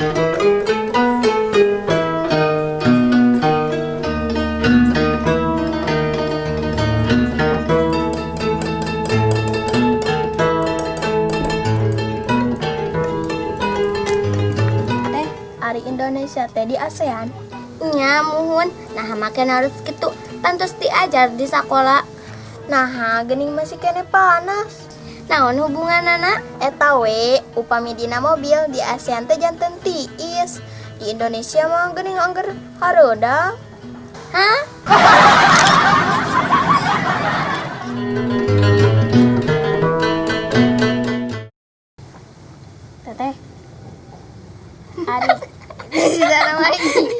Teh, ari Indonesia teh di ASEAN? Nya muhun, nah makin harus gitu pantas diajar di sekolah. Nah, gening masih keneh panas. Naon hubunganana? Eta we, upami dina mobil di ASEAN teh janten tiis. Di Indonesia mah geuning angger hareudang. Hah? Teteh. Ari. Bisa namanya.